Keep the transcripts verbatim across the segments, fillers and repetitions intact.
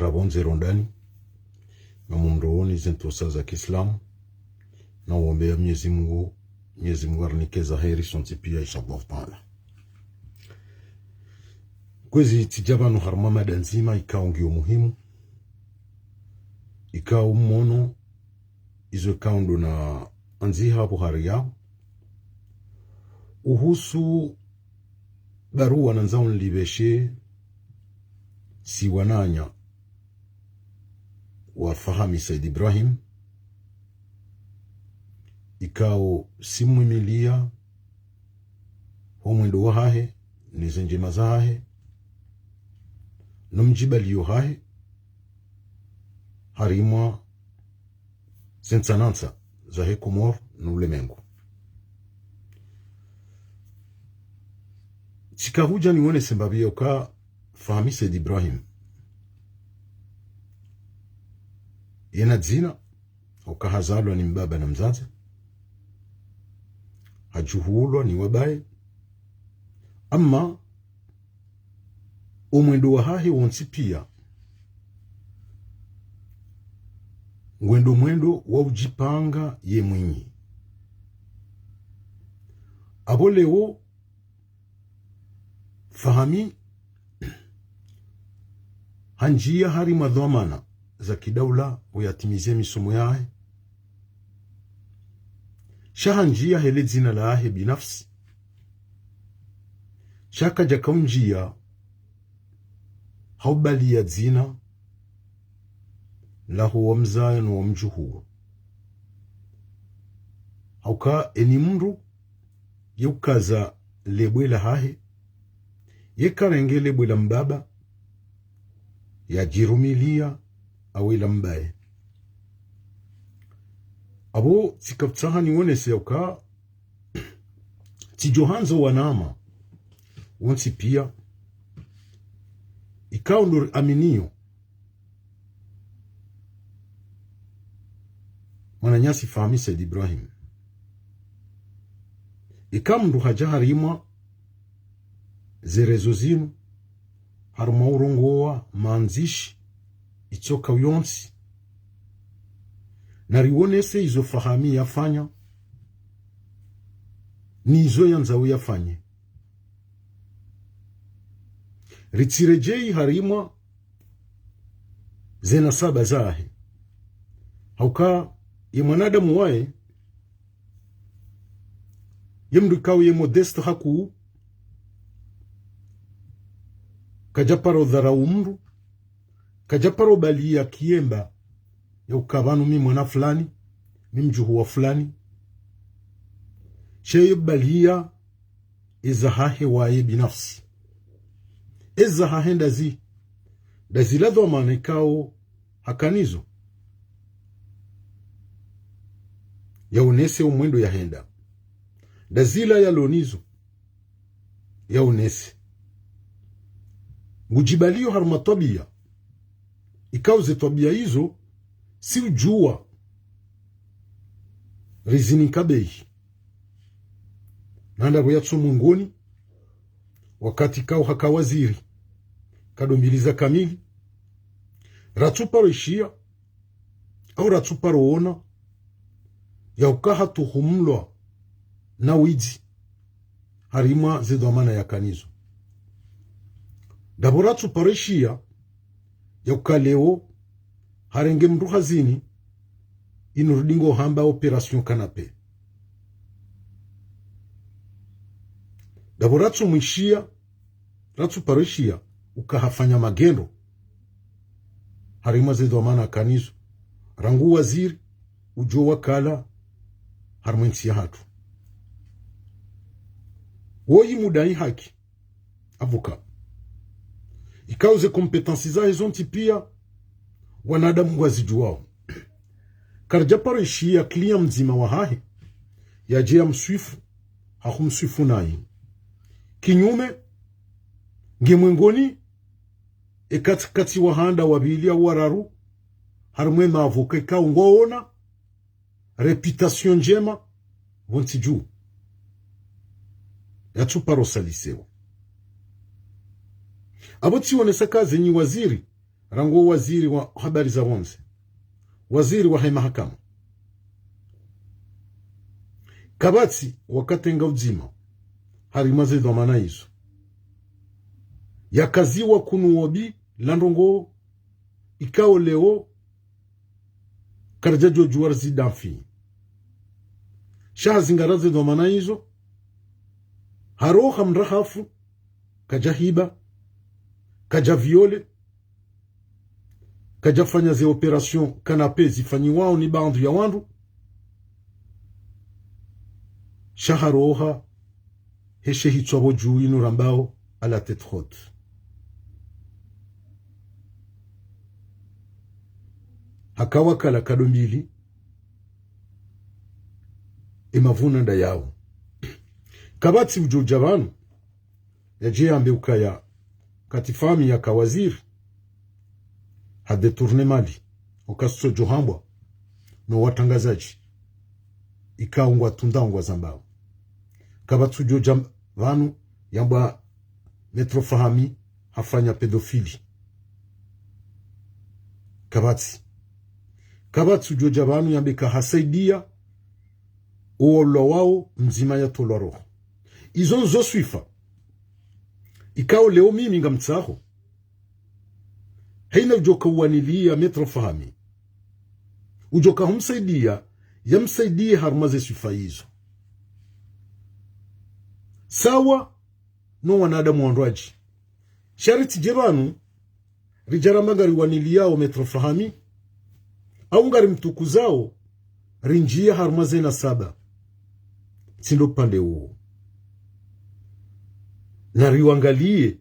rapvondze rondani, ngamumrohoni zentsosa za kiislamu, na uombeya Mwenyezi Mungu, Mwenyezi Mungu arinike za heri sontsi piya, insha Allahu Taala. Kwezi tsidja pvanu harumwa mada ndzima ikao ngiyo muhimu, ikao mmono, izo ikao ndo naandziha pvo hari yao, uhusu baruwa nandzao nilipveshe si wananya wa Fahami Said Ibrahim, ikao simwimiliya ho mwendo wahahe, ne zendjema zahahe, no mdjibaliyo hahe, harimwa zentsanantsa zahe Komori no ulemengu. Tsika hudja niwonese mbapvi ya uka Fahami Said Ibrahim yena dzina, uka hazalwa ni mbaba na mdzadze, hadjuhulwa ni wabaye, ama omwendo wahahe wontsi piya, ngwendo mwendo wa udjipanga ye mwinyi. Apvo leo, Fahami handjiya harimwa dhwamana za kidaula uyatimize misomo yahe. Sha handjiya he le dzina lahe binafsi. Sha kadjaka undjiya ha ubaliya dzina laho wamdzaya no wamdjuhuu. Hauka eni mndru ye ukaza lebwe lahahe, ye karenge lebwe la mbaba, yadjirumiliya awe la mbaye. Apvo tsika utsaha niwonese ya uka tsidjo handza wanama wontsi piya, ikao ndo riaminiyo mwananyasi Fahami Said Ibrahim. Ika mndru hadja harimwa ze réseaux zinu, harimwa urongowa mandzishi, itsoka uyontsi, na riwonese izo Fahami yafanya, ni izo yandzao yafanye. Ritsiredjeyi harimwa ze nasaba zahe. Hauka ye mwanadamu waye, ye mndru ikao ye modeste hakuu, kadja paro dharau mndru, kadja paro baliya kiyemba ya uka pvanu mi mwana fulani, mi mdjuhuu wa fulani. Sha ye baliya ezahahe waye binafsi. Ezahahe ndazi, ndazila dhwamana ikao hakanazo, yaonese omwendo yahenda. Ndazila yalonazo, yaonese. Ngudjibaliyo harumwa twabiya, ikao ze twabiya izo, si udjuwa rizinika beyi. Na ndapvo yatso mwengoni, wakati ikao haka waziri, kado mbili za kamili, ratsu paro ishiya, au ratsu paro ona, ya uka hatuhumulwa na widzi, harimwa ze dhwamana yakanazo. Ndapvo ratsu paro ishiya, ya uka leo, harenge mndru hazini, inu rudi ngo hamba opération canapé. Ndapvo ratsu mwishiya, ratsu paro ishiya, uka hafanya magendo harimwa ze dhwamana yakanazo, rangu waziri, udjo wakala harimwa entsi yahatru. Woyi mudai haki, avocat. Ikao ze compétences zahe zontsi piya, wanadamu ngwazidjuwao. Karidja paro ishiya client mdzima wahahe, yadje yamswifu, hahumswifu nayi. Kinyume, nge mwengoni, ekati kati wahanda wapvili au wararu, harimwa ema avocat ikao ngwaona réputation ndjema, pvontsi dju. Yatsu paro salisewa. Apvo tsionesa ka ze nyi waziri, rangu waziri wa habari za pvondze, waziri wahe mahakama, kapvatsi wakati nga udzima harimwa ze dhwamana izo. Yakaziwa kunu wobi la ndrongoo ikao leo karadjadjodjuwa rizidamfi. Sha hazingara ze dhwamana izo, haroha mrahafu, kadjahiba, kadjaviole, kadjafanya ze opération canapé zifanyiwao ni baadhwi ya wandru. Sha haroha heshe hitswa pvo dju inu rambao à la tête haute. Haka wakala kado mbili, e mavuna nda yao. Kapvatsi udjo dja pvanu yadje yambe ukaya kati Fahmi yaka waziri, ha détourné mali, uka sutso djo hambwa no watrangazadji ikao ngwa tunda ngwa zambao. Kapvatsi udjo dja pvanu yambwa Maître Fahmi hafanya pédophilie. Kapvatsi. Kapvatsi udjo dja pvanu yambe ka hasaidia uolwa wao mdzima yatolwa roho. Izo ndzo swifa ikao leo mimi ngamtsaho, haina udjoka uwaniliya Maître Fahmi, udjoka humsaidia, yamsaidie harumwa ze swifa izo. Sawa no wanadamu wandrwadji. Sha ritsidje pvanu ridja ramba ngariwaniliyao Maître Fahmi, au ngarimtukuzao, rindjiya harumwa ze nasaba. Tsi ndo upande uwo. Nariwangaliye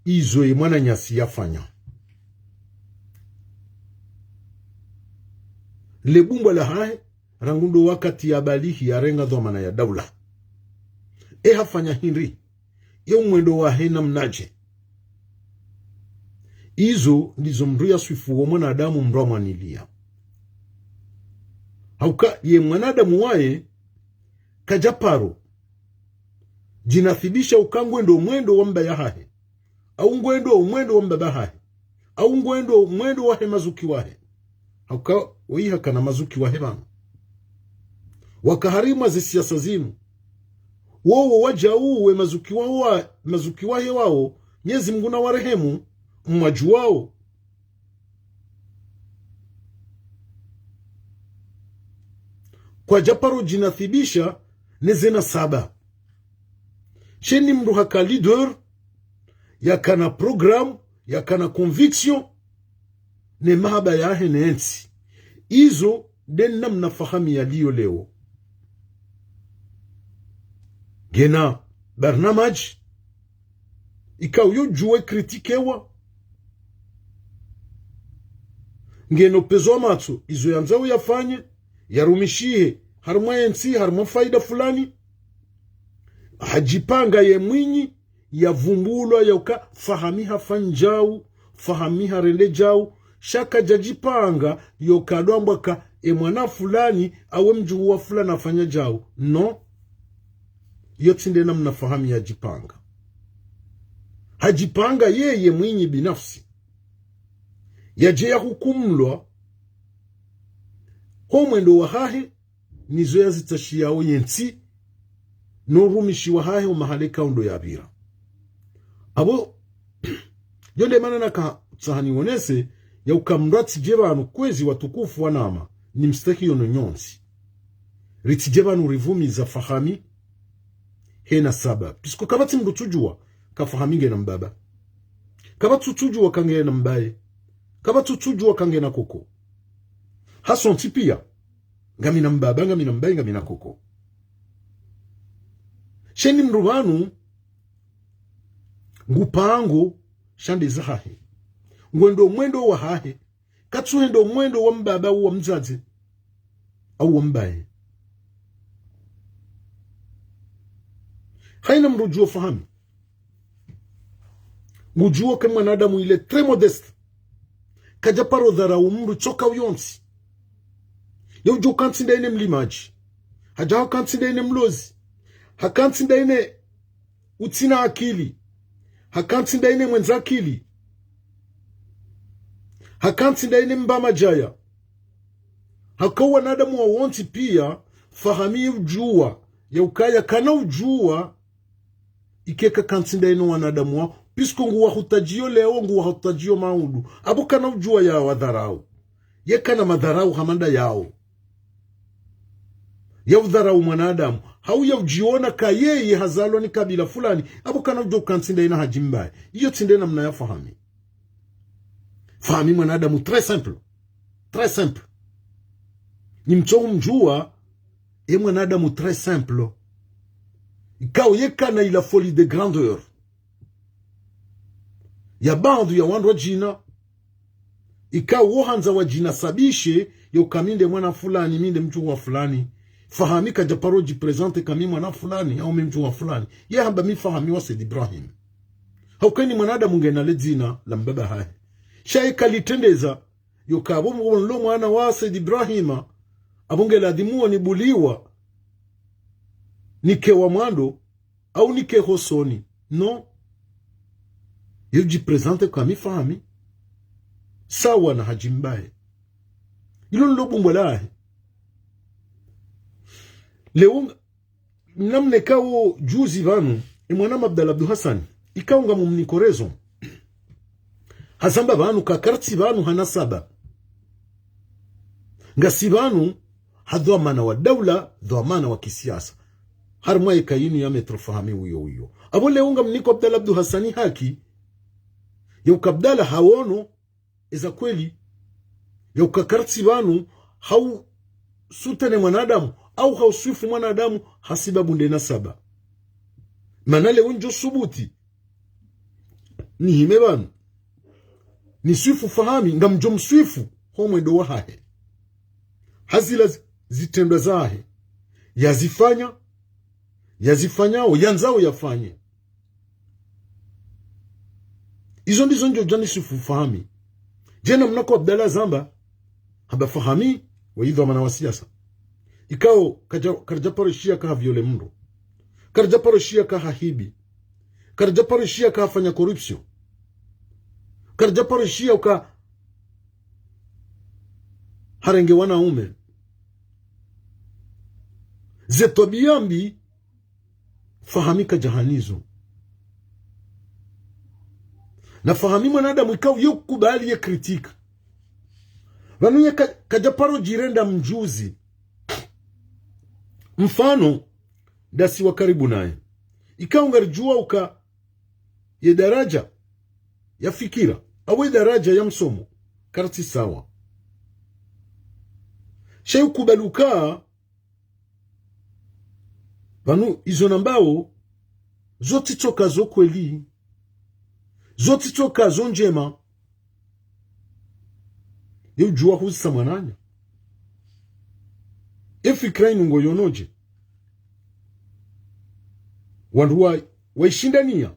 izo ye mwananyasi yafanya. Le bumbwa lahahe, rangu ndo wakati yabalihi yarenga dhwamana ya daula. E hafanya hindri? Ye umwendo wahe namnadje? Izo ndizo mndru yaswifu wo mwanadamu mndru amwaniliya. Hauka ye mwanadamu waye kadja paro djinasibisha uka ngwendo mwendo wa mbaba yahahe, au ngwendo mwendo wa mbaba hahe, au ngwendo mwendo wahe mazuki wahe. Hauka woyi hakana mazuki wahe pvanu. Waka harimwa ze siasa zinu. Wowo wadjau we mazuki wawo wa, mazuki wahe wawo, Mwenyezi Mungu nawarehemu, mwadjuwao. Kwadja paro djinasibisha ne ze nasaba. Sheni mndru haka leader, yakana programme, yakana conviction, ne mahaba yahe ne ntsi. Izo nde namna Fahmi yaliyo leo. Ngena barnamaj ikao yo djuwe kritikewa. Ngeno pezo wa matso izo yandzao yafanye, yarumishihe harumwa ye ntsi, harumwa faida fulani. Hadjipanga ye mwinyi, yavumbulwa yauka Fahmi hafanya djau, Fahmi harende djau, sha kadjadjipanga yauka ndo ambwa ka e mwana fulani, au e mdjuhu wa fulani hafanya djau. Non. Iyo tsi nde namna Fahmi yadjipanga. Hadjipanga yeye mwinyi binafsi. Yadje yahukumlwa ho mwendo wahahe, nizo yazitsashiyao ye ntsi, no urumishi wahahe o mahala ikao ndo yapvira. Apvo, yo nde mana naka tsaha niwonese, yauka mndru atsidje pvanu kwezi watukufu wanama, nimstehi yo no nyontsi. Ritsidje pvanu rivumiza Fahmi, he nasaba. Puisque kapvatsi mndru tsudjuwa ka Fahmi ngena mbaba. Kapvatsi tsudjuwa ka ngena mbaye. Kapvatsi tsudjuwa ka ngena koko. Hasontsi piya, ngamina mbaba, ngamina mbaye, ngamina koko. Sheni mndru pvanu, ngupango sha nde zahahe. Ngwendo mwendo wahahe. Katsuhenda o mwendo wa mbaba au wa mdzadze, au wa mbaye. Haina mndru udjuwa Fahmi. Ngudjuwa ke mwanadamu il est très modeste. Kadja paro dharau mndru tsoka uyontsi. Ye udjo kantsi nda ine mlimadji. Hadja hakantsi nda ine mlozi. Hakantsi nda ine utsina akili. Hakantsi nda ine mwendza akili. Hakantsi ndaye ne Mba Madjaya. Haka wanadamu wawontsi piya, Fahami ye udjuwa, ya ukaya kana udjuwa, ikeka kantsi ndaye no wanadamu wawo, puisque nguwahutadjiyo leo, nguwahutadjiyo maudu. Apvo kana udjuwa ya wadharau. Ye kana madharau hama nda yawo. Ya udharau mwanadamu. Hau ya udjiona ka yeye hazalwa ni kabila fulani. Apvo kana udjo kantsi ndaye na Hadji Mbae. Iyo tsi nde namna ya Fahami. Fahami mwanadamu très simple. Très simple. Nyi mtsohu mdjuwa, ye mwanadamu très simple. Ikao ye kana ila folie de grandeur. Ya baadhwi ya wandru wa djina, ikao wo handza wadjinasabishe, yo ka mi nde mwana fulani, mi nde mdjuhu wa fulani. Fahami kadja paro djiprésenter ka mi mwana fulani, au mi mdjuhu wa fulani. Ye hamba mi Fahami wa Said Ibrahim. Hauka ni mwanadamu ngena le dzina la mbaba hahe. Sha ye kalitrendeza, yo ka apvo mwono lo mwana wa Said Ibrahima, apvo nge ladhimu wo nibuliwa, nike wa mwando, au nike hosoni. Non. Ye udjiprésenter ka mi Fahami. Sawa na Hadji Mbae. Ilo nlo bumbwa lahe. Leo nga-, namna ikao juzi pvanu, e mwana Abdallah Abdou Hassane, ikao ngamumniko raison. Hazamba pvanu ka kartsi pvanu ha nasaba. Ngasi pvanu ha dhwamana wa daula, dhwamana wa kisiasa. Harimwa ye kayinu ya Maître Fahami uyo uyo. Apvo leo ngamniko Abdallah Abdou Hassane haki, ya uka Abdallah hawono, eza kweli, ya uka kartsi pvanu, hau soutenir mwanadamu, au hau swifu mwanadamu, hasibabu nde nasaba. Mana leo ndjo subuti nihime pvanu, niswifu Fahami, ngamdjo mswifu ho mwendo wa hahe. Ha zila zi-, zitrendwa zahe. Yazifanya, yazifanyao, yandzao yafanye. Izo ndizo ndjo djani swifu Fahami. Djena mnako Abdallah zamba, hamba Fahami, wa yi dhwamana wa siasa. Ikao, kadja, karidja paro shiya ka ha viole mndru. Karidja paro shiya ka ha hibi. Karidja paro shiya ka ha fanya corruption. Karidja paro shiya uka harenge wanaume. Ze twabiya mbi, Fahami kadja hanizo. Na Fahami mwanadamu ikao ye ukubali ye critique. Pvanu ye ka-, kadja paro djirenda mdjuzi. Mfano, ndasi wa karibu naye. Ikao ngaridjuwa uka ye daraja ya fikira, au ye daraja ya msomo, kartsi sawa. Sha ye ukubali uka pvanu izo nambao, zo tsitsoka zo kweli. Zo tsitsoka zo ndjema. Ye udjuwa huzisa mwananya. E fikira inu ngo yono dje? Wandru wa, wa ishindaniya,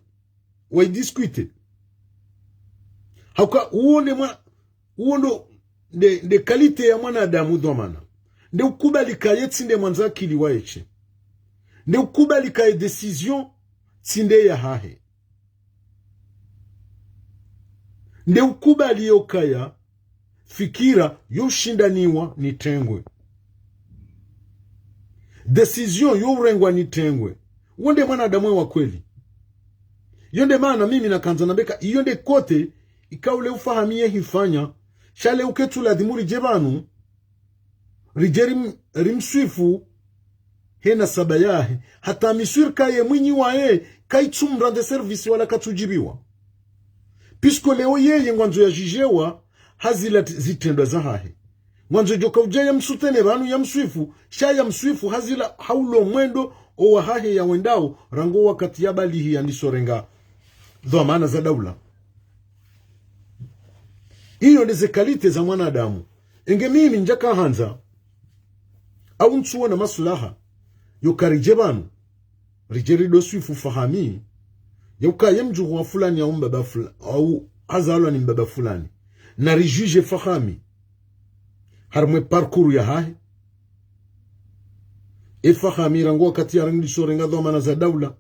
wa idiscuter. Hauka uwo nde mwa-, uwo ndo nde, nde qualité ya mwanadamu dhwamana. Nde ukubali ka ye tsi nde mwandzakili wa eshe. Nde ukubali ka ye décision tsi nde ya hahe. Nde ukubali yo kaya fikira yo ushindaniwa ni tengwe. Décision yo urengwa ni tengwe. Wo nde mwanadamu wa kweli. Yo nde maana mimi nakandza nambe ka, iyo nde côté ikao le Fahami ye hifanya, sha le uka tsu ladhimu ridje pvanu, ridje rim-, rimswifu, he nasaba yahe. Hata mi sûr ka ye mwinyi waye, kaitsumrendre service wala katsudjibiwa. Puisque leo yeye ngwandzo yadjidjewa, ha zila t-, zitrendwa zahahe. Ngwandzo djo ka udja ya msoutenir pvanu ya mswifu, sha ya mswifu ha zila ha ulo mwendo owahahe ya wendao, rangu wakati ya balihi ya ndiso renga dhwamana za daula. Iyo nde ze qualité za mwanadamu. Enge mimi ndjaka handza, au ntsuona maslaha, yo ka ridje pvanu, ridje rido swifu Fahami, ya uka ye mdjuhu wa fulani au mbaba fula-, au hazalwa ni mbaba fulani. Na rijuge Fahami, harimwa e parcours yahahe. E Fahami rangu wakati ya rangu ndiso renga dhwamana za daula.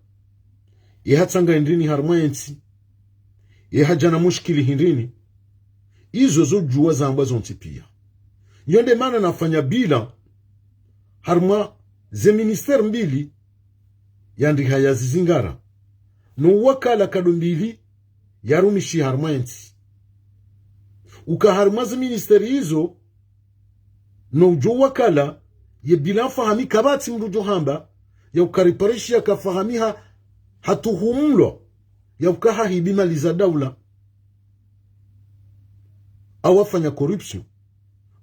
Ye hatsanga hindrini harimwa entsi. Ye hadja na mushkili hindrini. Izo zo djuwa zambwa zontsi piya. Yo nde mana nafanya bilan harumwa ze ministère mbili yandriha yazizingara. No wakala kado mbili yarumishi harumwa yentsi. Uka harumwa ze ministère izo, no udjo wakala ye bilan Fahami kapvatsi mndru djo hamba, ya uka riparishiya ka Fahami ha, hatuhumulwa, ya uka hahibi mali za daula. Au hafanya corruption.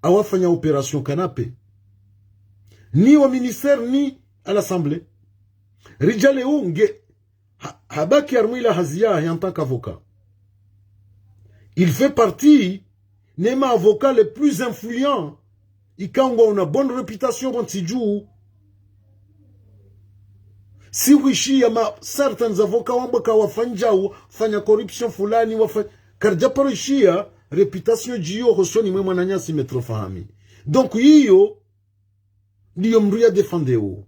Au hafanya opération canapé. Ni wa ministère ni à l'Assemblée. Ridja leo nge ha, habaki harumwa ila hazi yahe en tant qu'avocat. Il fait partie ne ma avocat le plus influent. Ikao ngwaona bonne réputation pvo ntsi dju. Si hwishiya ma certains avocats wambwa ka wafanyao, fanya corruption fulani, wafa-, karidja paro ishiya réputation djiyo hosoni mwe mwananyasi Maître Fahami. Donc iyo ndiyo mndru ya défendeo.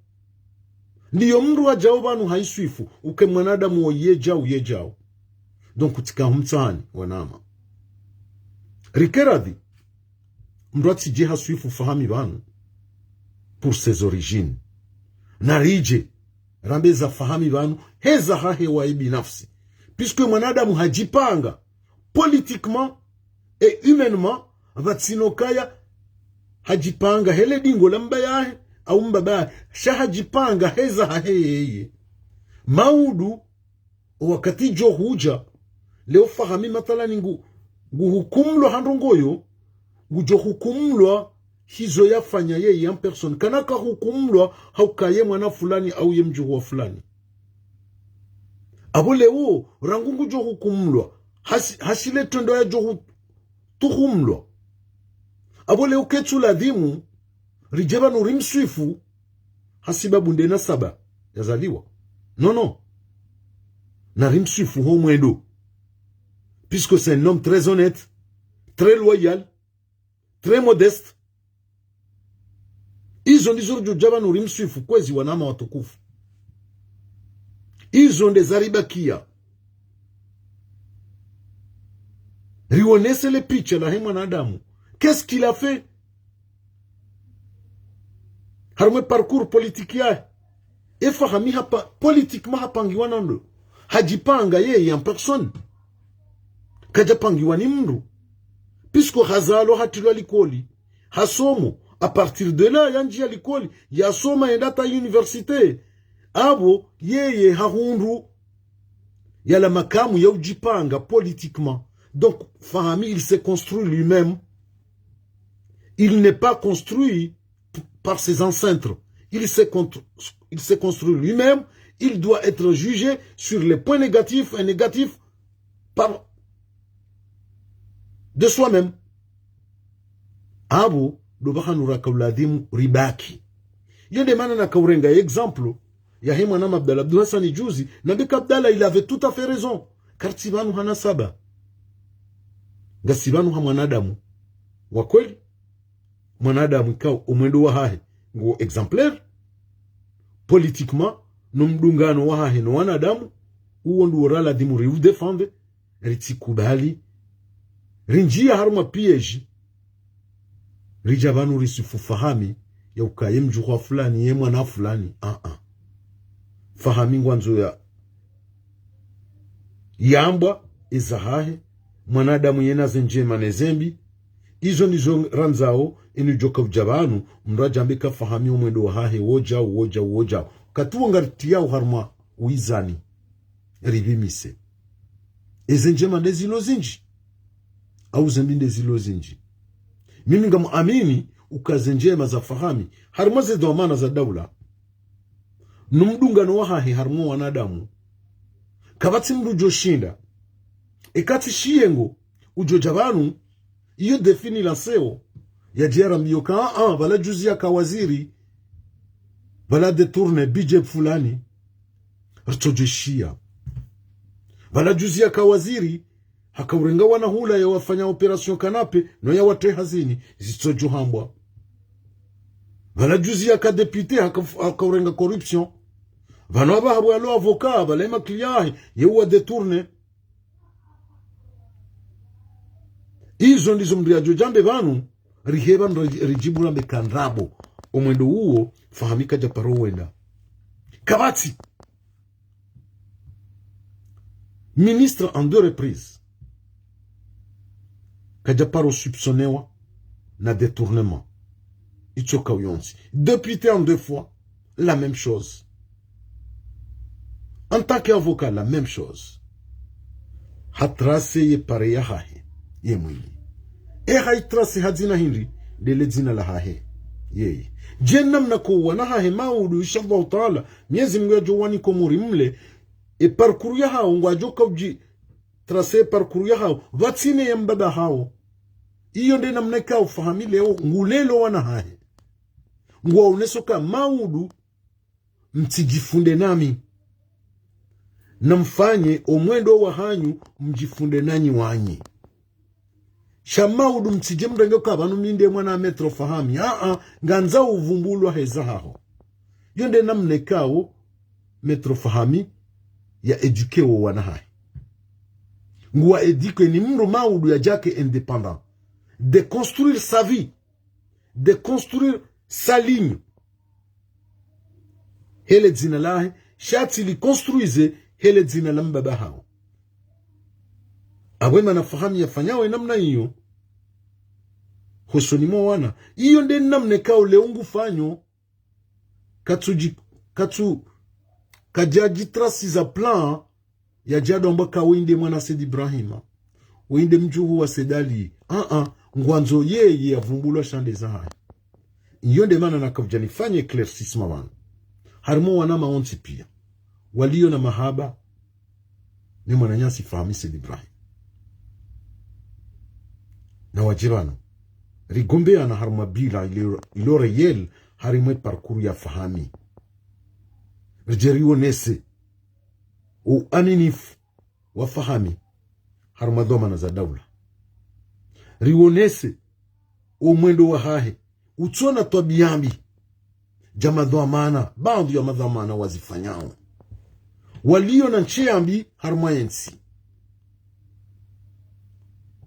Ndiyo mndru hadjao pvanu haiswifu, uke mwanadamu wo ye djao, ye djao. Donc tsika humtsani, wanama. Rike radhi, mndru atsidje haswifu Fahami pvanu pour ses origines. Na ridje rambe za Fahami pvanu, he zahahe waye binafsi. Puisque mwanadamu hadjipanga politiquement et humainement, pvatsina ukaya hadjipanga he le dingo la mbayahe au mbabahe, sha hadjipanga he zahahe yeye. Maudu, o wakati djo hudja, leo Fahami mathalani ngu, nguhukumulwa ha ndrongo yo, ngudjo hukumulwa hizo yafanya yeye en personne. Kana kahukumulwa ha uka ye mwana fulani au ye mdjuhu wa fulani. Apvo leo, rangu ngudjo hukumulwa, hasi, hasi le trendo yadjo hu-, tuhumulwa. Apvo leo ketsu ladhimu ridje pvanu rimswifu hasibabu nde nasaba yazaliwa. Non, non. Na rimswifu ho mwendo. Puisque c'est un homme très honnête, très loyal, très modeste. Izo ndizo ridjo dja pvanu rimswifu, kwezi wanama watukufu. Izo nde zaribakiya. Rionese le picha lahe mwanadamu. Qu'est-ce qu'il a fait harumwa parcours politique yahe? E Fahami hapa, politiquement hapangiwa na ndo? Hadjipanga yeye en personne. Kadjapangiwa ni mndru. Puisque hazalwa hatrilwa likoli. Hasomo. À partir de là, yandjiya likoli. Yasoma yenda hata université. Apvo, yeye hahundru yala makamu ya udjipanga politiquement. Donc, Fahami, il s'est construit lui-même. Il n'est pas construit p-, par ses ancêtres. Il s'est contr-, il s'est construit lui-même. Il doit être jugé sur les points négatifs et négatifs par, de soi-même. Apvo, ndo pvahanu raka uladhimu ribaki. Iyo nde mana naka urenga exemple yahe mwanama Abdallah Abdou Hassane juzi, nambe ka Abdallah, il avait tout à fait raison. Karitsi pvanu ha nasaba. Ngasi pvanu ha mwanadamu wa kweli. Mwanadamu ikao o mwendo wahahe ngo exemplaire. Politiquement, no mdungano wahahe no wanadamu, uwo nduwo ra ladhimu riudéfende, ritsikubali rindjiya harumwa piège, ridja pvanu riswifu Fahami ya uka ye mdjuhu wa fulani, ye mwana fulani. Ah, ah. Fahami ngwandzo ya, yambwa eza hahe, mwanadamu yena ze ndjema ne ze mbi. Izo ndizo randzao, inu djoka udja pvanu, mndru adjambe ka Fahami o mwendo wahahe, wodjao, wodjao, wodjao. Katuwo ngaritiyao harumwa wizani. Ripvimise. Eze ndjema nde zilo zindji. Au ze mbi nde zilo zindji. Mimi ngamuamini uka ze ndjema za Fahami, harumwa ze dhwamana za daula. No mdungano wahahe harumwa wanadamu. Kapvatsi mndru udjo shinda. Eka tsi shiyengo, udjo dja pvanu, iyo défi ni lancéo. Yadje yarambiyo ka, ah, ah, pvala juzi yaka waziri, pvala détourné budget fulani. Ritsodjo shiya. Pvala juzi yaka waziri, haka urenga wana hula ya wafanya opération canapé, no ya watre hazini, zitsodjo hambwa. Pvala juzi yaka député, haka, haka urenga corruption. Pvanu apvaha pvwalo avocat, pvala ye ma client yahe, ye uwa détourné. Izo ndizo mndru yadjo djambe pvanu, rihe pvanu ri-, ridjibu rambe ka ndrabo. Omwendo uwo, Fahami kadja paro wenda. Kapvatsi. Ministre en deux reprises. Kadja paro soupçonnewa na détournement. Itsoka uyontsi. Député en deux fois, la même chose. En tant qu'avocat, la même chose. Hatracé ye pare yahahe, ye mwinyi. E hayitracé ha dzina hindri, ndele dzina lahahe. Yeye. Dje namna ko wana hahe maudu, inshallah taala, Mnyezi Mungu yadjo wanika omuri mle, e parcours yahawo, ngwadjo ka udji tracé parcours yahawo, pvatsina ya mbaba hawo. Iyo nde namna ikao Fahami leo, ngulelo wana hahe. Ngwaoneso ka maudu, mtsidjifunde nami. Na mfanye omwendo wahanyu, mdjifunde nanyi wanyi. Sha maudu mtsidje mrenge ka pvanu mi nde mwana Maître Fahami. Aa, ngandzo uvumbulwa heza haho. Iyo nde namna ikao Maître Fahami ya éduqué wo wana hahe. Nguwa éduqué ni mndru maudu yadjake indépendant. De construire sa vie. De construire sa ligne. Hele dzina lahe, sha tsi li construise hele dzina la mbaba hawo. Apvo mana Fahami yafanya we namna iyo. Hosoni mwa wana. Iyo nde namna ikao leo ngufanyo. Katsu dji-, katsu, kadja djitracé za plan, yadja ndo amba ka we nde mwana Said Ibrahima. We nde mdjuhu wa Said Ali. Aa, ngwandzo yeye yavumbulwa sha nde zahahe. Iyo nde mana naka udja nifanye éclaircissement pvanu. Harimwa wana maontsi pia. Walio na mahaba, ne mwananyasi Fahami Said Ibrahim. Na wadje pvanu. Rigombeana harimwa bilan ilo, ilo réel harimwa e parcours ya Fahami. Ridje rionese o uaminifu wa Fahami harimwa dhwamana za daula. Rionese o mwendo wahahe, utsona twabiya mbi dja madhwamana, baadhwi ya madhwamana wazifanyao. Walio na ntsi ya mbi harimwa yentsi.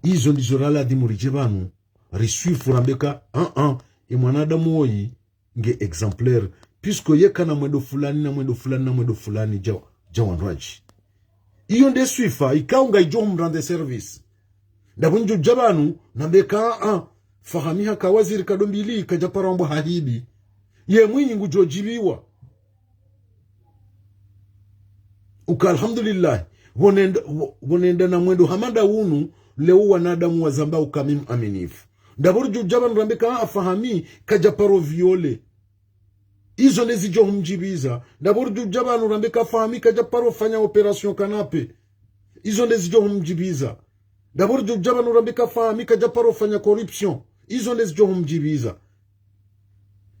Izo ndizo ra ladhimu ridje pvanu, riswifu rambe ka, aa, e mwanadamu woyi nge exemplaire, puisque yeka na mwendo fulani, na mwendo fulani, na mwendo fulani, dja, dja wandru wadji. Iyo nde swifa, ikao ngayidjo humrendre service. Ndapvo ndjo dja pvanu, nambe ka, aa, Fahami haka waziri kado mbili, kadja paro ambwa hahibi. Ye mwinyi ngudjo djibiwa. Uka alhamdulillah, pvo nenda, pvo, pvo nenda na mwendo hama nda unu, leo wanadamu wazamba uka mi mwaminifu. Ndapvo ridjo dja pvanu rambe ka, aa, Fahami, kadja paro viole. Izo nde zidjo humdjibiza. Ndapvo ridjo dja pvanu rambe ka Fahami kadja paro fanya opération canapé. Izo nde zidjo humdjibiza. Ndapvo ridjo dja pvanu rambe ka Fahami kadja paro fanya corruption. Izo nde zidjo humdjibiza.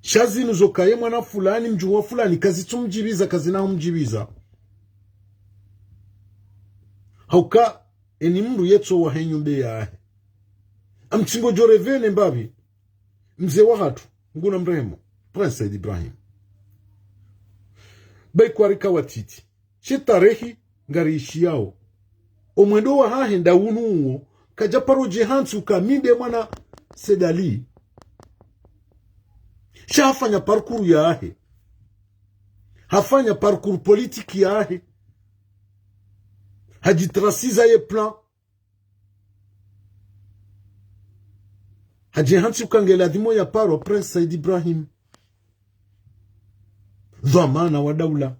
Sha zinu zo ka ye mwana fulani, mdjuhu wa fulani, kazitsu mdjibiza, kazina humdjibiza. Hauka, eni mndru yetso wahe nyumba yahe. Amtsingo djo revene mbapvi. Mze wahatru, Mngu namrehemu, Prince Said Ibrahim. Bayi kwarika watiti. She tarehi ngariishiyao. Omwendo wahahe nda unu uwo, kadja paro dje hantsi uka mi nde mwana Said Ali. Sha hafanya parcours yahe. Hafanya parcours politique yahe. Hadjitracé za ye plan. Hadje hantsi uka nge ladhimu ya paro Prince Said Ibrahim. Dhwamana wa daula.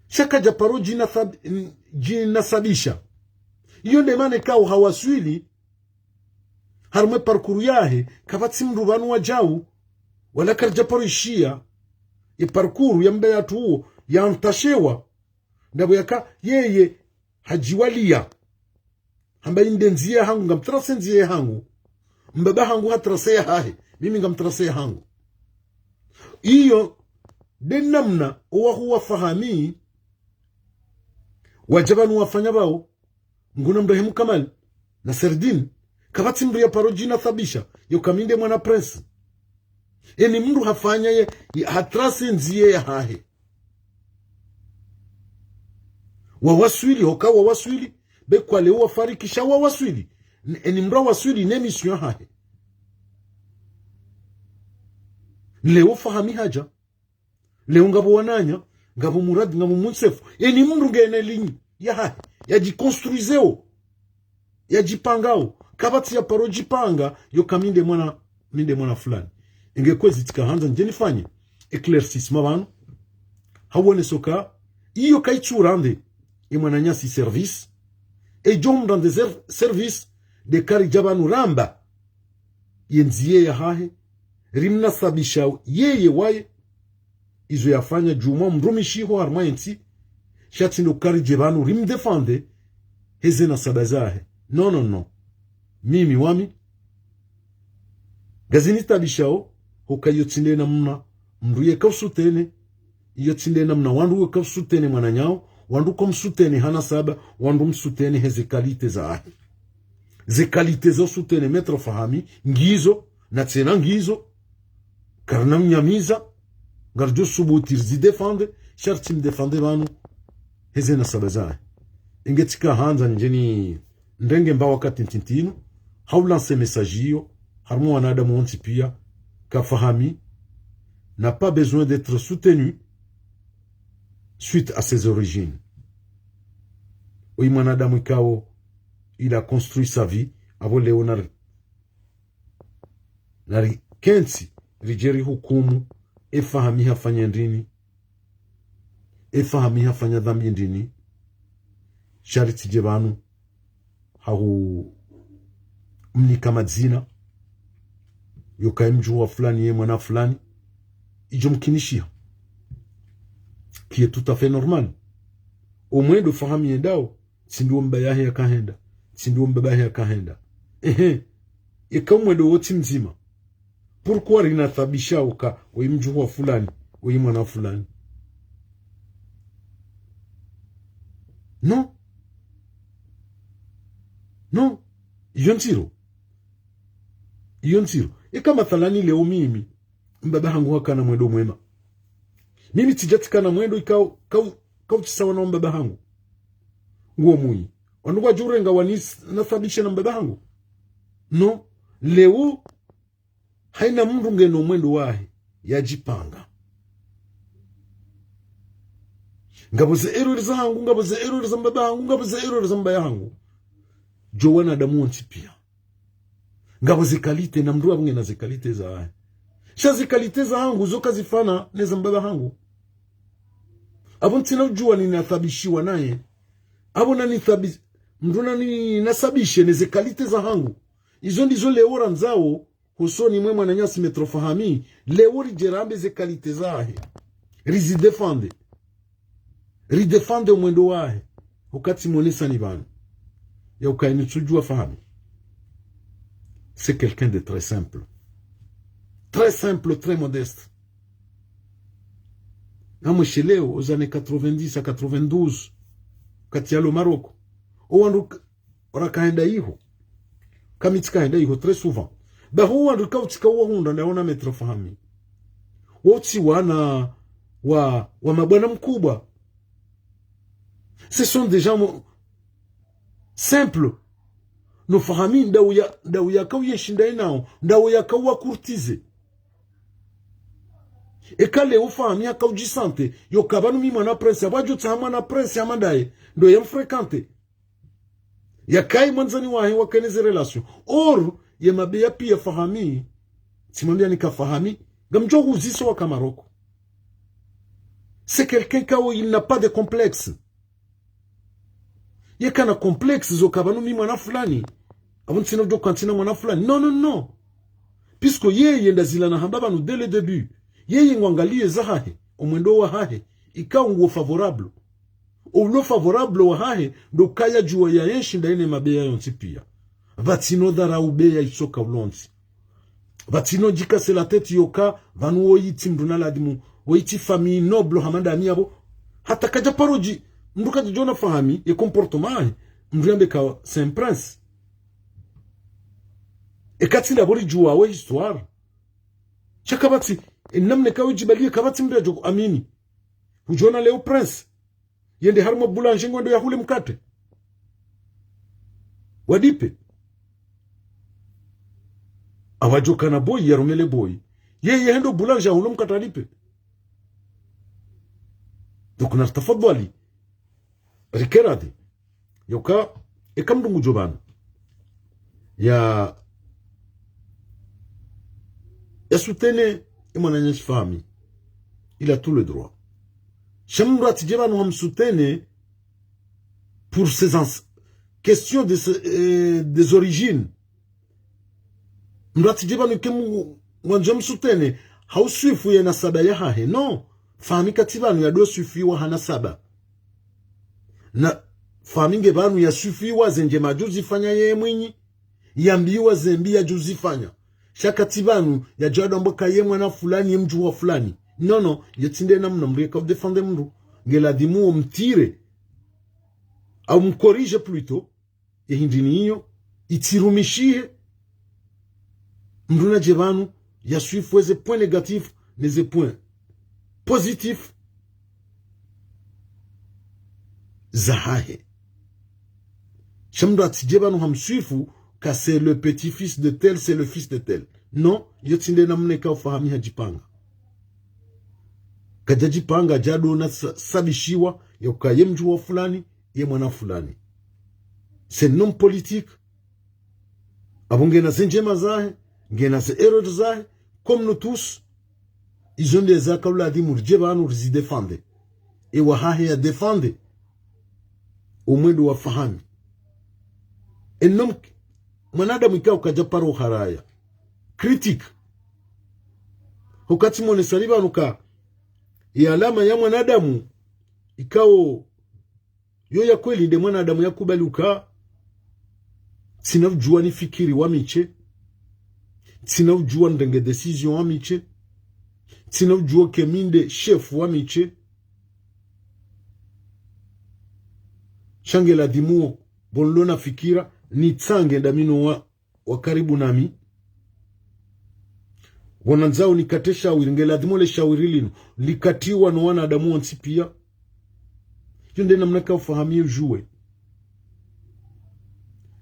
Sha kadja paro djinasab-, djinasabisha. Iyo nde mana ikao hawaswili, harimwa e parcours yahe, kapvatsi mndru pvanu wadjau, wala karidja paro ishiya, e parcours ya mbaba yahatru uwo, ya ntashewa, ndapvo yaka, yeye, hadjiwaliya. Hamba inde ndziya hangu, ngamtracé ndziya hangu. Mbaba hangu hatracé yahahe, mimi ngamtracé yahangu. Iyo, nde namna, owahu wa Fahami, wadja pvanu wafanya pvao, Mngu namrehemu Kamal, Nasreddine, kapvatsi mndru ya paro djinasabisha, yo ka mi nde mwana Prince. Eni mndru hafanya ye, ye hatracé ndziya yahahe. Wawaswili, hoka wawaswili, Be kwa leo wafariki sha wawaswili. N-, eni mdru awaswili ne mission yahahe. Leo Fahami hadja. Leo ngapvo wananya, ngapvo Muradi, ngapvo Munsefu. Eni mdru ngena ligne yahahe, yadjiconstruiseo, yadjipangao. Kapvatsi ya paro djipanga, yoka mi nde mwana, mi nde mwana fulani. Inge kwezi tsika handza ndje nifanye éclaircissement pvanu. Hawone soka, iyo kaitsu rendre e mwananyasi service. Edjo mrendre ser-, service, de karidja pvanu ramba ye ndziye yahahe, rimnasabisha yeye waye, izo yafanya djumwa mrumishiho harumwa yentsi, sha tsi ndo karidje pvanu rimdéfendre heze nasaba zahe. Non, non, non. Mimi wami, ngazinitabishao, hoka iyo tsi nde namna mdru yeka usoutenir, iyo tsi nde namna wandru weka usoutenir mwananyao, wandru ko msoutenir ha nasaba, wandru msoutenir heze qualité zahe. Ze qualité zo usoutenir Maître Fahami, ngizo, na tsena ngizo, karina mnyamiza, ngaridjo subuti rizidéfendre, sha ritsi mdéfendre pvanu, heze nasaba zahe. Inge tsika handza ndje ni ndrenge mba wakati ntiti inu, hau lancer message iyo, harumwa wanadamu wontsi pia, ka Fahami n'a pas besoin d'être soutenu suite à ses origines. Oyi mwanadamu ikao, il a construit sa vie, apvo leo nari, nari kentsi, ridje rihukumu, e Fahami hafanya ndrini, e Fahami hafanya dhambi ndrini, sha ritsidje pvanu, hahu mnika madzina, yoka ye mdjuhu wa fulani ye mwana fulani, idjo mkinishiha. Qui est tout à fait normal. Omwendo Fahami yendao, tsi ndo mbaba yahe yakahenda, tsi ndo mbaba yahe yakahenda. Ehe, eka omwendo wo tsi mdzima. Pourquoi rinasabisha oka, oyi mdjuhu wa fulani, oyi mwana fulani? Non. Non. Iyo ndziro. Iyo ndziro. Eka mathalani leo mimi, mbaba hangu hakana mwendo mwema. Mimi tsidja tsikana mwendo ikao, kau, kau tsi sawa na mbaba hangu. Nguo munyi. Wandru wadjurenga wanis-, nasabishe na mbaba hangu. Non. Leo, haina mdru ngeno mwendo wahe, yadjipanga. Ngapvo ze erreur zahangu, ngapvo ze erreur za mbaba hangu, ngapvo ze erreur za mbaba yahangu. Djo wanadamu wontsi pia. Ngapvo ze qualité, na mdru apvo ngena ze qualité zahahe. Sha ze qualité zahangu, zo kazifana ne za mbaba hangu. Apvo ntsina udjuwa ninasabishiwa naye. Apvo nanithabi-, mdru naninasabishe ne ze qualité zahangu. Izo ndizo leo randzao, hosoni mwe mwananyasi Maître Fahami, leo ridje rambe ze qualité zahe. Rizidéfendre. Ridéfendre omwendo wahe. Wakati mwonesani pvanu. Ya uka inu tsudjuwa Fahami. C'est quelqu'un de très simple. Très simple, très modeste. Ngamwesheleo, aux années quatre-vingt-dix à quatre-vingt-douze, kati yalo Maroc. Owandru k-, rakahenda iho. Kami tsikahenda iho très souvent. Baho wandru kautsika uwahundra ndaona Maître Fahami. Wotsi wana wa, wa mabwana mkubwa. Ce sont des gens mo-, simples. No Fahami ndao ya, ndao yakauyenshi ndaye nao, ndao yakauwacourtiser. Eka leo Fahami hakaudjisentir, yoka pvanu mi mwana prince, apvo adjotsaha mwana prince hama ndaye, ndo yamfréquenter. Yakayi mwandzani wahe wakene ze relation. Or, ye mabeya pia Fahami, tsimwambia nika Fahami, ngamdjo huziso waka Maroc. C'est quelqu'un kao, il n'a pas de complexe. Ye kana complexe zo ka pvanu mi mwana fulani. Apvo ntsina udjo ka ntsina mwana fulani. Non, non, non. Puisque yeye ndazila nahamba pvanu dès le début. Yeye ngwangaliye zahahe, omwendo wahahe, ikao nguo favorable. Oulo favorable wahahe, ndo kaya djuwa yayenshi ndaye ne mabeya yontsi pia. Pvatsina udharau beya itsoka ulontsi. Pvatsina udjikase la tête yoka, pvanu woyi tsi mdru na ladhimu, woyi tsi famille noble hama ndami yapvo. Hata kadja paro dji, mdru kadjadjona Fahami, ye comportement yahe, mdru yambe ka c'est un prince. Eka tsi ndapvo ridjuwa we histoire. Sha kapvatsi, enamna kawe djibaliye kapvatsi mdru yadjo kuamini. Hudjona leo prince. Yende harumwa boulangerie ngwendo yahule mkate. Wadipe. Awadjo kana boy, yarumele boy. Ye, ye hendo boulanger, hulo mkatre adipe. Donc, na tafadhwali. Rike radhi. Yoka, eka mndru ngudjo pvanu. Ya, ya soutenir, e mwananyasi Fahami. Il a tout le droit. Sha mndru atsidje pvanu hamsoutenir pour ses ans-, question de se, euh, des origines. Mndru atsidje pvanu ke mu-, mwandzo msoutenir, ha uswifu ye nasaba yahahe. Non. Fahami katsi pvanu yado swifiwa ha nasaba. Na Fahami nge pvanu yaswifiwa ze ndjema yadjuzifanya ye mwinyi, yambiwa ze mbi yadjuzifanya. Sha katsi pvanu yadjo amba ka ye mwana fulani, ye mdjuhu wa fulani. Non, non, ye tsi nde namna mndru yeka udéfendre mndru. Nge ladhimu umtire. Au mcorriger plutôt. Ye hindri ni iyo, itsirumishihe. Mndru nadje pvanu, yaswifu eze points négatifs, neze points positifs zahahe. Sha mndru atsidje pvanu hamswifu, ka c'est le petit-fils de tel, c'est le fils de tel. Non, iyo tsi nde namna eka Fahami hadjipanga. Kadjadjipanga, djado na sa-, sabishiwa, yoka ye mdjuhu wa fulani, ye mwana fulani. C'est un homme politique. Apvo ngena ze ndjema zahe, ngena ze erreurs zahe, comme nous tous. Izo nde zaka uladhimu ridje pvanu rizidéfendre. E wahahe yadéfendre. Omwendo wa Fahami. Un homme, mwanadamu ikao kadja paro haraya. Critique. Hukati mwonesa li pvanu ka, ye alama ya mwanadamu, ikao yo ya kweli nde mwanadamu yakubali uka, tsina udjuwa nifikiri wami she, tsina udjuwa nirenge décision wami she, tsina udjuwa ke mi nde chef wami she. Sha nge ladhimu wo, pvo nilo na fikira, nitsange ndami no wa, wa karibu nami. Pvo nandzao nikatre shawiri, nge ladhimu le shawiri linu likatiwa no wanadamu wontsi pia. Yo nde namna ka Fahami yo udjuwe.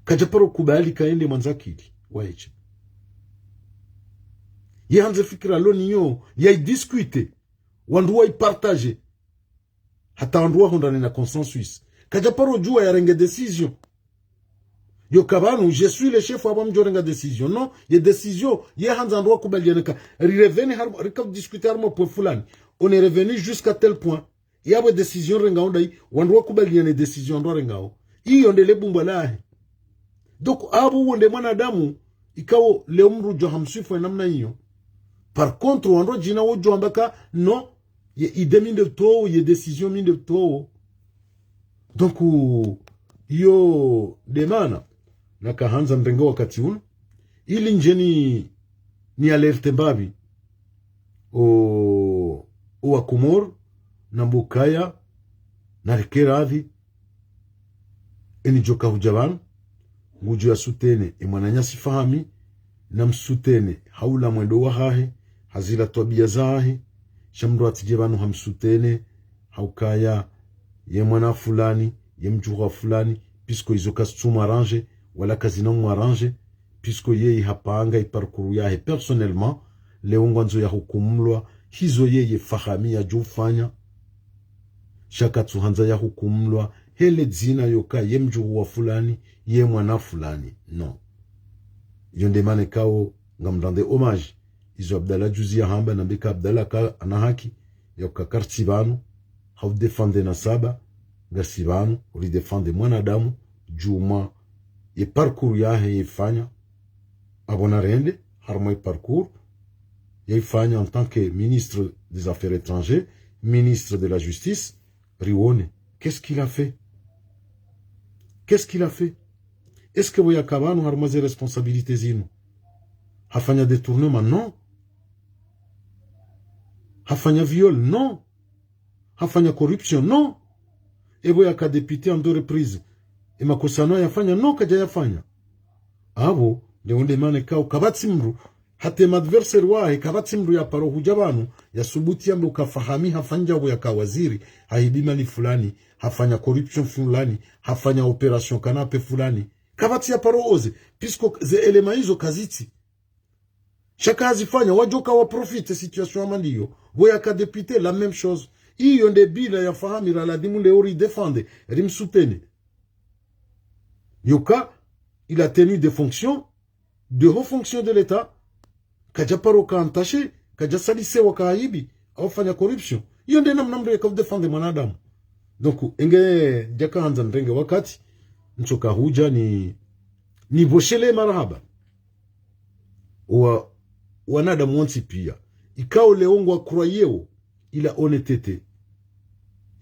Kadja paro kubali ka ye nde mwandzakili wahe she. Ye handze fikira lo niyo, ya idiscuter. Wandru wa ipartager. Hata wandru wahundrane na consensus. Kadja paro djuwa yarenge décision. Yoka pvanu, je suis le chef, apvo mi ndjo renga décision. Non, ye décision, ye handza wandru wakubaliane ka. Ri revenir har-, rika discuter harumwa point fulani. On est revenu jusqu'à tel point. Yapvo décision rengao ndayi, wandru wakubaliane décision wandru warengao. Iyo nde le bumbwa lahe. Donc, apvo wo nde mwanadamu, ikao leo mndru djo hamswifu ya namna iyo. Par contre, wandru wadjina wodjo amba ka, non, ye idée mi nde towo, ye décision mi nde towo. Donc, iyo nde mana, naka handza nirenge wakati unu, ili ndjeni ni alerte mbapvi, o, o wa Komori, nambe ukaya, narike radhi, eni djoka hudja pvanu, ngudjo ya soutenir, e mwananyasi Fahami, namsoutenir, ha ula mwendo wahahe, ha zila twabia zahahe, sha mndru atsidje pvanu hamsoutenir, ha ukaya, ye mwana fulani, ye mdjuhu wa fulani, puisque izo kazitsu mu arranger, wala kazina mu arranger, puisque yeye hapanga i parcours yahe personnellement, leo ngwandzo yahukumulwa, hizo yeye Fahami yadjo ufanya, sha katsu handza yahukumulwa, he le dzina yoka ye mdjuhu wa fulani, ye mwana fulani. Non. Iyo nde mana ikao, ngamrendre hommage. Izo Abdallah juzi yahamba, nambe ka Abdallah ka ana haki, ya uka kartsi pvanu, ha udéfendre nasaba, ngarsi pvanu, uridéfendre mwanadamu, djumwa, ye parcours yahe yefanya, apvo narende, harumwa ye parcours, yayifanya en tant que ministre des Affaires étrangères, ministre de la Justice, riwone. Qu'est-ce qu'il a fait ? Qu'est-ce qu'il a fait ? Est-ce que pvo yaka pvanu harumwa ze responsabilités zinu, hafanya détournement ? Non. Hafanya viol ? Non. Hafanya corruption ? Non. Epvo yaka député en deux reprises, e makosa ano yafanya ? Non, kadja yafanya. Apvo, leo nde mana ikao kapvatsi mndru, hata e ma adversaire wahe, kapvatsi mndru yaparo hudja pvanu, yasubuti yambe uka Fahami hafanya pvo yaka waziri, hahibi mali fulani, hafanya corruption fulani, hafanya opération kanape fulani. Kapvatsi ya paro oser, puisque ze éléments izo kazitsi. Sha ka hazifanya, wadjoka wa profiter situation hama ndiyo. Pvo yaka député, la même chose. Iyo nde bilan ya Fahami ra ladhimu leo ri défendre, ri msoutenir. Yoka, il a tenu des fonctions, de hautes fonctions de l'État, kadja paro ka entaché, kadja salisewa ka haibi, au fanya corruption. Iyo nde namna mndru yaka u défendre mwanadamu. Donc, enge ndjaka handza nirenge wakati, ntsoka hudja ni, nipvoshele marahaba. Wa, wanadamu wontsi pia. Ikao leo ngwa croyeo ila honnêteté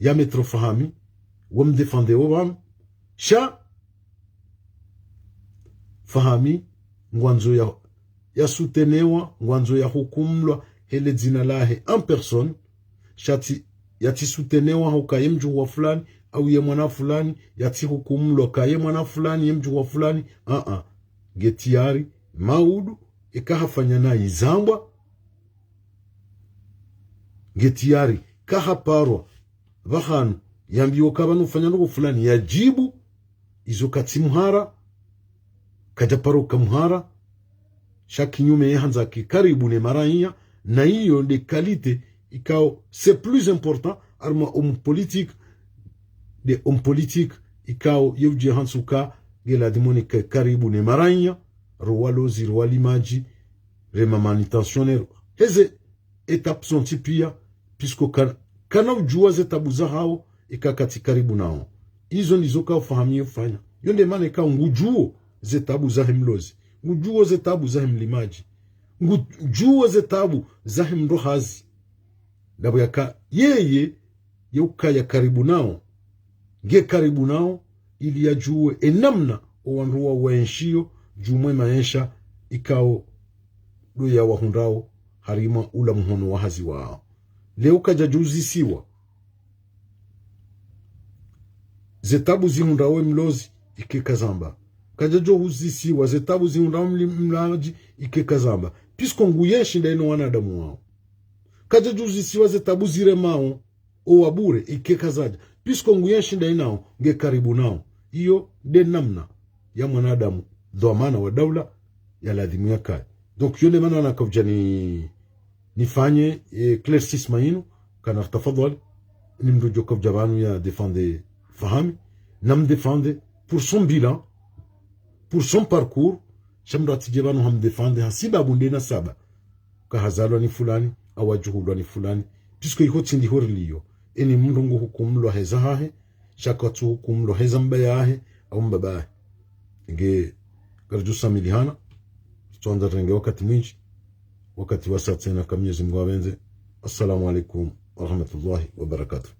ya Maître Fahami, wa mdéfendeo pvanu, sha Fahami, ngwandzo ya, ya soutenewa, ngwandzo ya hukumlwa, he le dzina lahe en personne, sha tsi, yatsi soutenewa huka ye mdjuhu wa fulani, au ye mwana fulani, yatsi hukumlwa ka ye mwana fulani, ye mdjuhu wa fulani, a-a. Nge tayari, maudu, eka hafanya na izambwa, nge tayari, ka haparwa, pvahanu, yambiwa ka pvanu ufanya ndrongo fulani, yadjibu, izo katsi mhara, kadja paro ka mhara, sha kinyume ye handza ke karibu ne maraiya, na iyo nde qualité ikao, c'est plus important, harumwa homme politique, nde homme politique, ikao ye udje hantsi uka, nge ladhimu ne ke karibu ne maraiya, ro walozi, ro walimadji, re ma manutentionnaires, heze étapes zontsi pia, puisque ka, kana udjua ze tabu zahao, eka katsi karibu nao. Izo ndizo ka Fahami ye ufanya. Yo nde mana eka ngudjuo ze tabu zahe mlozi. Ngudjuo ze tabu zahe mlimadji. Ngudjuo ze tabu zahe mndru hazi. Ndapvo yaka yeye, ye ukaya karibu nao. Nge karibu nao, ili yadjuwe e namna o wandru wa waenshio, djumwe maesha, ikao ndo ya wahundrao, harimwa ula muhono wa hazi wao. Leo kadjadjo uzisiwa ze tabu zihundrao e mlozi, ike kazamba. Kadjadjo uzisiwa ze tabu zihundrao mli-, mlimadji, ike kazamba. Puisque nguyenshi ndaye no wanadamu wao. Kadjadjo uzisiwa ze tabu ziremao o wabure, ike kazadja. Puisque nguyenshi ndaye nao, nge karibu nao. Iyo nde namna ya mwanadamu, dhwamana wa daula, ya ladhimu yakaye. Donc, yo nde mana naka udja ni, nifanye, eh, éclaircissement inu, kana tafadhali, ni mndru djoka udja pvanu ya défendre Fahami, na mdéfendre pour son bilan, pour son parcours, sha mndru atsidje pvanu hamdéfendre, hasibabu nde nasaba. Ka hazalwa ni fulani, au adjuhulwa ni fulani. Puisque iho tsi ndiho riliyo. Eni mndru nguhukumlwa heza hahe, sha katsu hukumlwa heza mbaba yahe, au mbaba yahe. Nge, ngaridjo samilihana, tsondza renge wakati mwindji, wakati wasa tsena ka Mwenyezi Mungu apvendze. Assalamu alaikum wa rahmatullahi wa barakatuh.